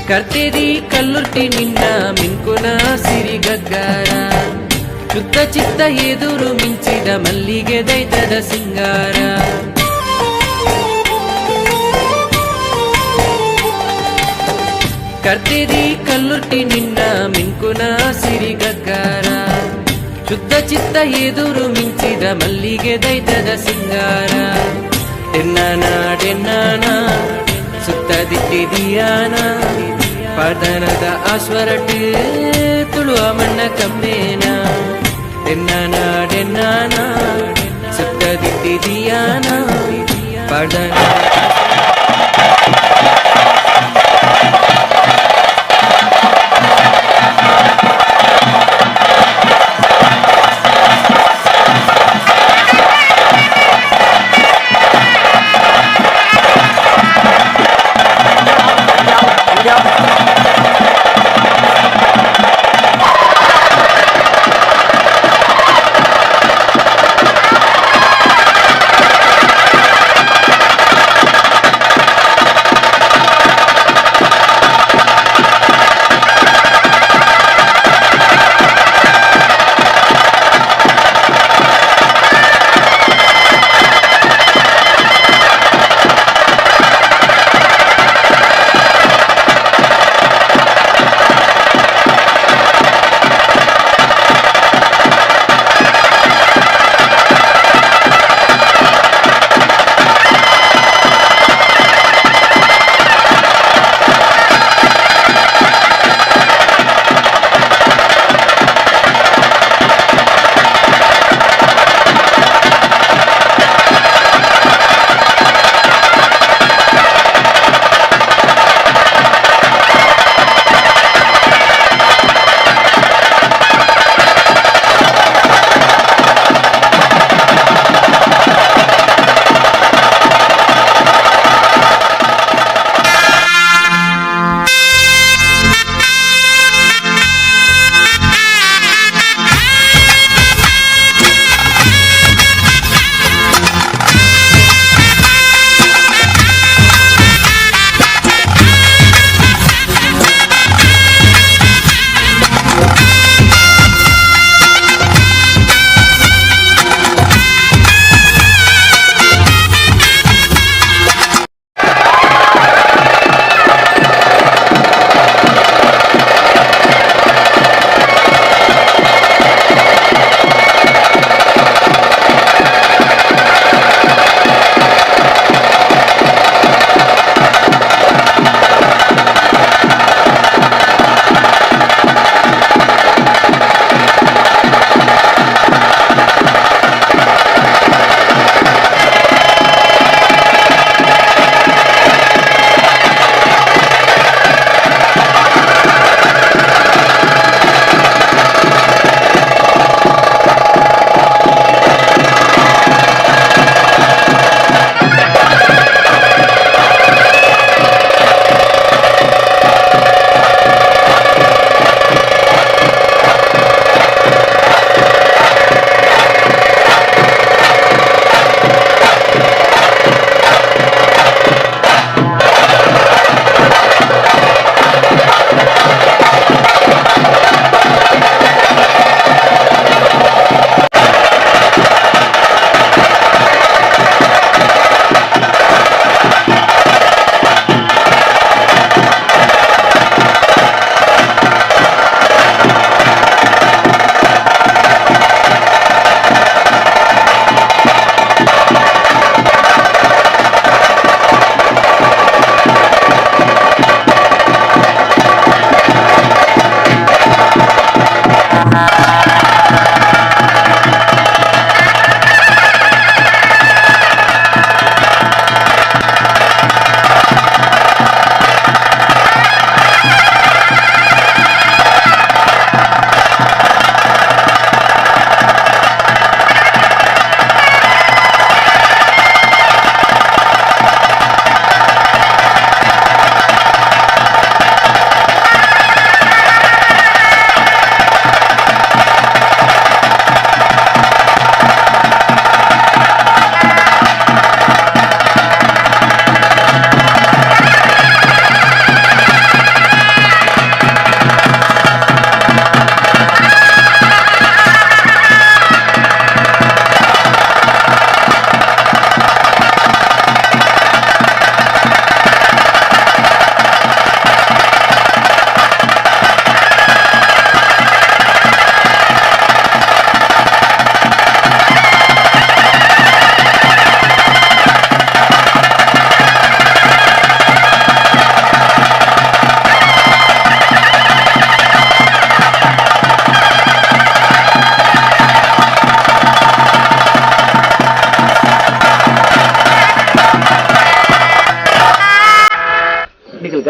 ಕರ್ತೆದಿ ಕಲ್ಲುರ್ಟಿ ನಿನ್ನ ಮಿಂಕುನ ಸಿರಿಗಗ್ಗಾರ ಶುದ್ಧ ಚಿತ್ತ ಎದುರು ಮಿಂಚಿದ ಮಲ್ಲಿಗೆ ದೈತದ ಸಿಂಗಾರ. ಕರ್ತೆದಿ ಕಲ್ಲುರ್ಟಿ ನಿನ್ನ ಮಿಂಕುನ ಸಿರಿಗಗ್ಗಾರ ಶುದ್ಧ ಚಿತ್ತ ಎದುರು ಮಿಂಚಿದ ಮಲ್ಲಿಗೆ ದೈತದ ಸಿಂಗಾರ. ಟೆನ್ನಾನ ಟೆನ್ನಾನ ಸುತ್ತ ದಿಟ್ಟಿದಿಯಾನ ಪಾದನದ ಆಸ್ವರಟು ತುಳುವ ಮಣ್ಣ ಕಮ್ಮೇನ. ಟೆನ್ನಾನ ಟೆನ್ನಾನ ಸುತ್ತ ದಿಟ್ಟಿದಿಯಾನ ಪಾದನ.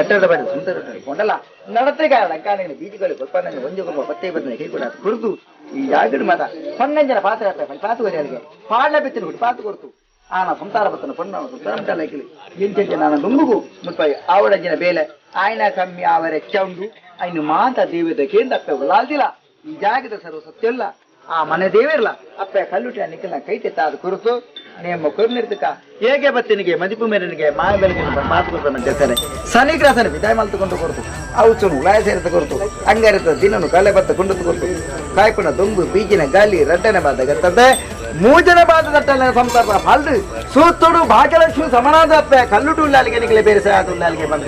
ಕಟ್ಟಡ ಬಡ ಸುಂದರ ಕೊಂಡಲ ನಡತೆಗಾರ ಲಂಕಾನಿನ ಬೀಜಗಳು ಕೊಲ್ಪನ ಒಂಜಿ ಕೊಲ್ಪ ಪತ್ತೆ ಬದನೆ ಕೈಕೂಡ ಕುರ್ದು ಈ ಜಾಗಡ್ ಮಾತ ಪನ್ನಂಜನ ಪಾತ್ರ ಪಾತು ಕೊರಿಯರಿಗೆ ಪಾಡ್ಲ ಬಿತ್ತಿನ ಹುಟ್ಟು ಪಾತು ಕೊರ್ತು ಆನ ಸಂಸಾರ ಬತ್ತನ ಪೊಣ್ಣ ಸಂಸಾರ ಮಟ್ಟ ಎಂಚೆಂಚ ನಾನು ದುಂಬುಗು ಮುಟ್ಪಾಯಿ ಆವಡಂಜಿನ ಬೇಲೆ ಆಯ್ನ ಕಮ್ಮಿ ಆವರೆ ಚೌಂಡು ಐನು ಮಾತ ದೇವದ ಕೇಂದ್ರ ಅಪ್ಪೆ ಉಲಾಲ್ದಿಲ್ಲ. ಈ ಜಾಗದ ಸರ್ವ ಸತ್ಯಲ್ಲ, ಆ ಮನೆ ದೇವಿರ್ಲ ಅಪ್ಪೆ ಕಲ್ಲುಟ ನಿಖಲ್ನ ಕೈತೆ ತಾದು ಕುರುತು ನೇಮ ಕೊರ್ನಿರ್ತಕ ಹೇಗೆ ಬತ್ತಿನಿಗೆ ಮದಿಪು ಮೇರನಿಗೆ ಮಾಯ ಬೆಳಗಿನ ಮಾತು ಕೊಡ್ತಾನೆ ಜೊತೆನೆ ಸನಿಗ್ರಾಸನ ವಿದಾಯ ಮಲ್ತುಕೊಂಡು ಕೊರ್ತು ಔಚುನು ಉಲಾಯ ಸೇರಿದ ಕೊರ್ತು ಅಂಗರಿತ ದಿನನು ಕಲೆ ಬತ್ತ ಕೊಂಡು ಕೊರ್ತು ಕಾಯ್ಪುನ ದೊಂಬು ಬೀಜಿನ ಗಾಲಿ ರಡ್ಡನೆ ಬಾದ ಗತ್ತದೆ ಮೂಜನ ಬಾದ ದಟ್ಟನೆ ಸಂಸಾರ ಫಲ್ದು ಸೂತ್ತುಡು ಭಾಗ್ಯಲಕ್ಷ್ಮಿ ಸಮನಾದ ಅಪ್ಪೆ ಕಲ್ಲುಟು ಉಳ್ಳಾಲಿಗೆ ನಿಖಲೆ ಬೇರೆ ಸಾದು ಉಳ್ಳಾಲಿಗೆ ಬಂದ.